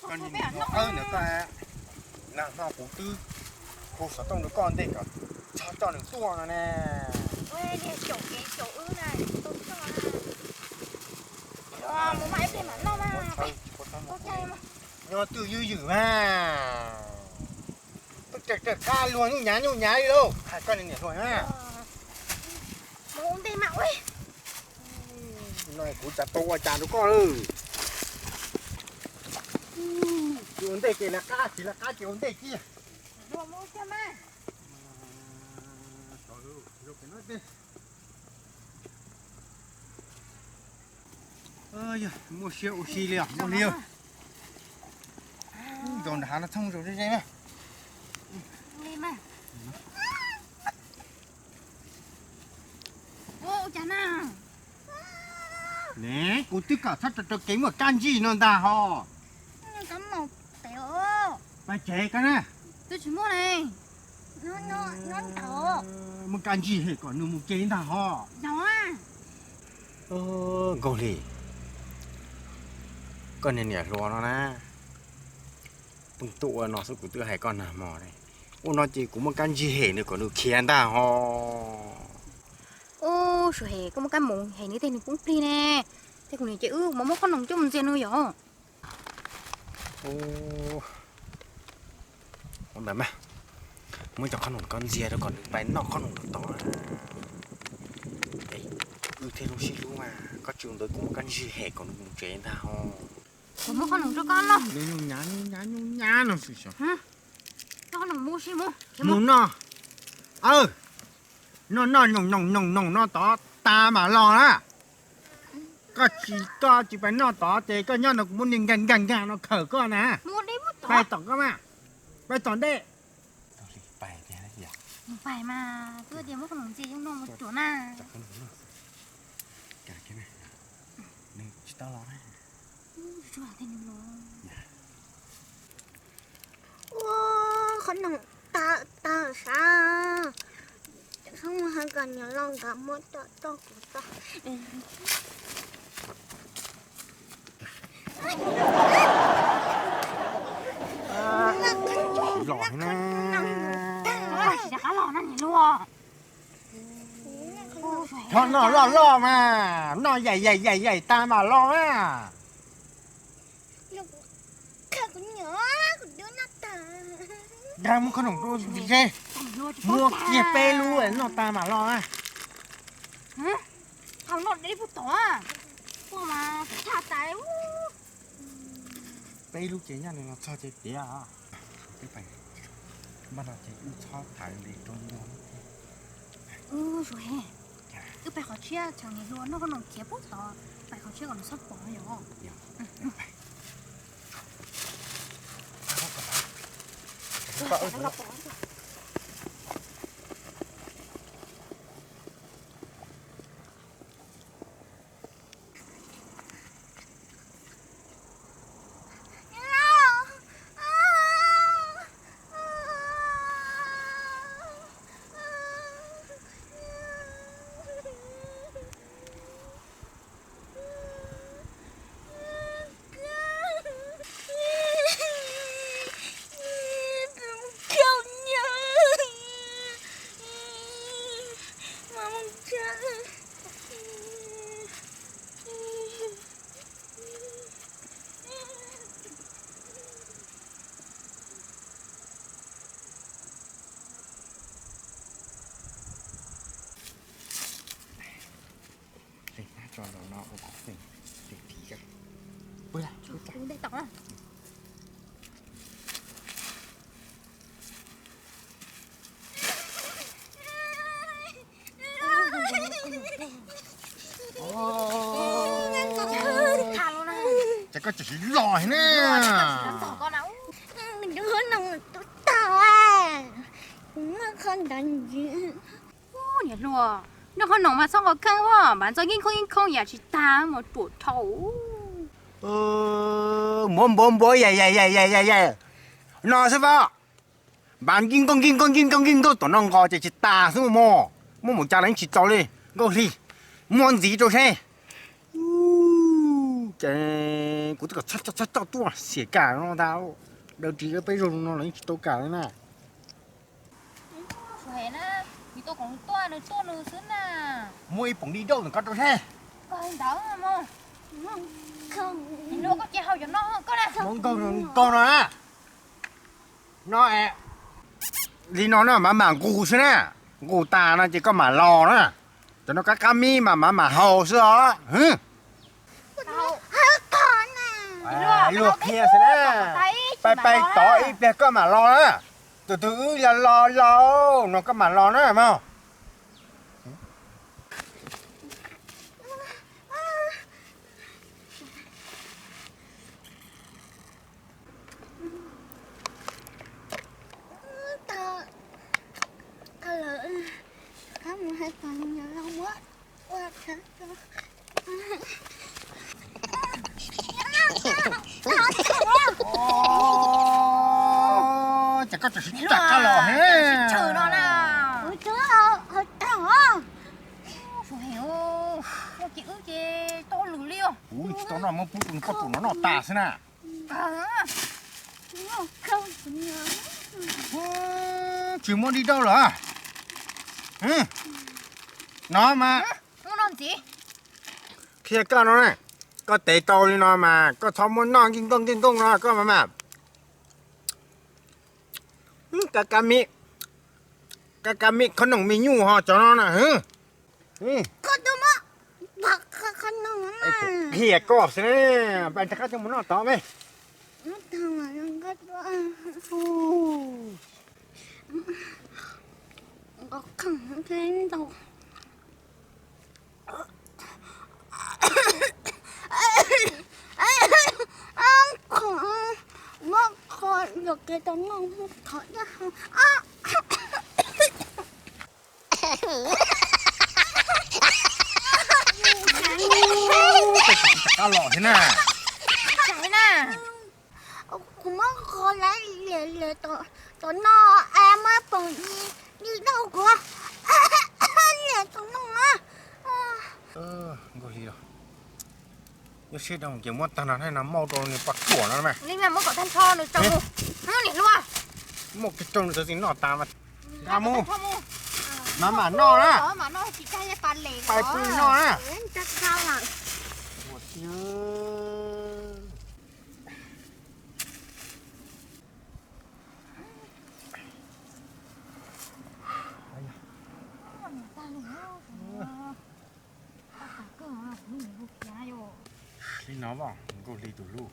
Koj niag niam hluas, nag hmo kuv twb hu xov tooj rau koj ntej kom txhob coj nws tuaj no ne. Nyob twj ywm ywm mas, twb raws raws qab luag nyuj nyav nyuj nyav li lauj, hais koj niag niam hluas na. No kuv tsav tau ua cas rau koj lawm. Tsis ua ntej ces lawv qab, tsis lawv qab ces ua ntej kiag. Yog muaj siab ua si li os, muaj li. Zaum nram hav no txhooj zaum ze ze na. Ne, kuv twb kom txhob rau rau kev muaj kab ntsig no ntag ho. Pais tsev koj na. Muaj kab ntsig hem kom nws mus tsev ntag ho. Nkaus li, koj niag niam hluas no na, pheej tuaj ua no xwb kuv twb hais koj nag hmo. Ua no ces kuv muaj kab ntsig hem nws kom nws khiav ntag ho. Ub, Suav hem, koj muaj kab moov hem nws tej nws poob plig ne. Tej kuv niam ces wb mam muab qhob noom coj mus ntxias nws yom. Ntawd mas, muab cov qhob noom ko ntxias rau kom nws pais noj qhob noom rau tod. Wb thiaj lub sib hlub mas, koj tsis ua ntawd kuv muaj kab ntsig hem kom nws mus tsev ntag ho. Kuv muab qhob noom rau koj noj. Nyuj nyav nyuj nyav nyuj nyav no xwb. Mus noj. Noj noj noom noom noom noom no tod tas mam los na. Koj tsis, koj tsis pais noj tod ces koj nyob no kuv muab niag nkag nkag nkag no khawm koj na. Pais tom koj mas, pais tom ntej. Pais mas, twb tias muab qhob noom ntxias yeej noj mus ruam na. Nws tsis tau los na. Ua qhob noom tawm tawm sav, txhob mus hais kom niam laus nkawd muab coj tuaj kuv txog. Los na. Tsis rov qab los na niam hluas. Qhob noom loj loj mas, noj yaim yaim yaim yaim tas mam los na. Dag muab qhob noom rau ze, muab kiag peb lub noj tas mam los na. Peb lub ces nyob li no txog ces tiav. Peb pais, npaj no ces wb txhob tham li rau no. Ub, Zuag, wb pais qhov tshiab, tsam niam hluas noj qhob noom khiav puag tod, pais qhov tshiab kom nws txhob pom yom. Ces koj tsis los na. Niam hluas, noj qhob noom mas txhob nqos kheej, mas ntxo nkij khoob nkij khoob yam tsis tag mas ruam dhau. Npuav npuav npuav yam yam yam yam yam yam no xwb pab. Npav nkij nkauj nkij nkauj nkij nkauj nkij nkauj tom no nqos ces tsis tas xwb mog. Muab mus cas los yeej tsis txaus li. Nkauj hli, muab ntxiv rau seb. Ces Kuv twb kom txhob coj tuaj, xiam kam no ntag. Daws ris peb zaug no los yeej tsis tau kam li na. Muab ib poom dib dauj ntawm koj rau seb. Muab nkaug nkaug no na. No, li no na mas mam nqus xwb na. Nqus tas no ces koj mam los na. Cov no qab qab mib mas mam mam haus xwb os. Luag qhia xwb na. Pais pais tod ib pliag koj mam los na. Tus twg wb los los los no koj mam los na mog. Ces koj tseem sib cam kab los he. Ua ces wb ces tau lus li os. Kuv tsis tau noj, muab pub rau nws poj ruam no noj tas xwb na. Tsis muab dib dauj lawm. No mas qhia koj no, koj tev tau li no mas koj txhob muab noj nkeej nkooj nkeej nkooj no koj mas mas. Kab kab mib, kab kab mib khob noom me nyuj ho cov no na. Qhia koj xwb, pais rov qab coj mus noj tod me. Muab kho yuam kev tau noj thov dab. Rov qab los thiab na. Kuv muab kho lawm, liam liam tom no, es muab poom dib dauj kuv liam tom no. Nkauj Hli los, nyob siab rau ces muab tag no thiab no, muab rau nws poj ruam no mas. Muab kiag rau nws txawv txim noj tas mas. Nqa mus, mam mam noj na. Pais pw noj na. Li no, Nkauj Hli tus hlub,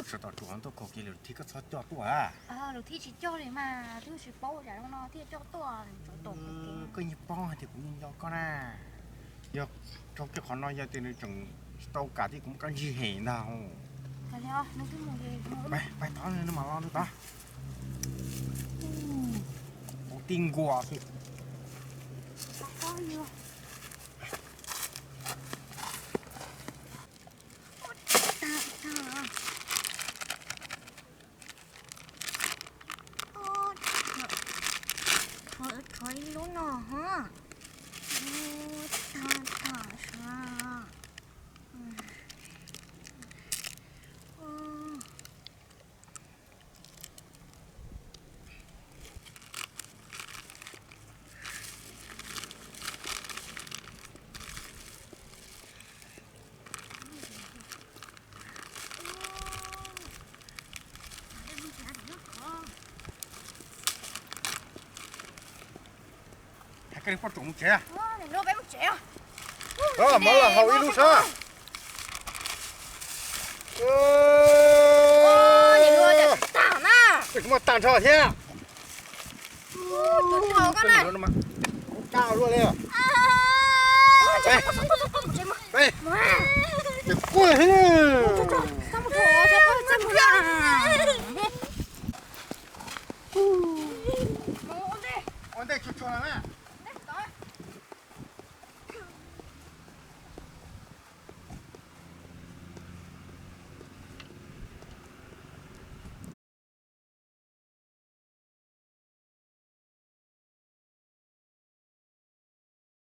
tsov tom ruam tuaj kaus kev lawm thiab koj txhob coj tuaj. Lawv thiaj tsis coj li mas, twb tsis paub zam zoo no thiaj coj tuaj. Koj yeej paub hais tias kuv yeej nco koj na. Yog raug kiag qhov no yog tias nws tseem tsis tau kam thiab kuv muab koj ntsig hem ntag. Pais tod nws mam los nws tod. Ua tib nkuas xwb. Thov ib lub no ho. Thov, thov suav. Hais koj li poj tsuam mus tsev. Mov los haus ib lub sab. Koj tsis muaj tag nrho thiab. Kuv tag luaj li. Quaj thiab. Ua ntej tsuag tsuag na.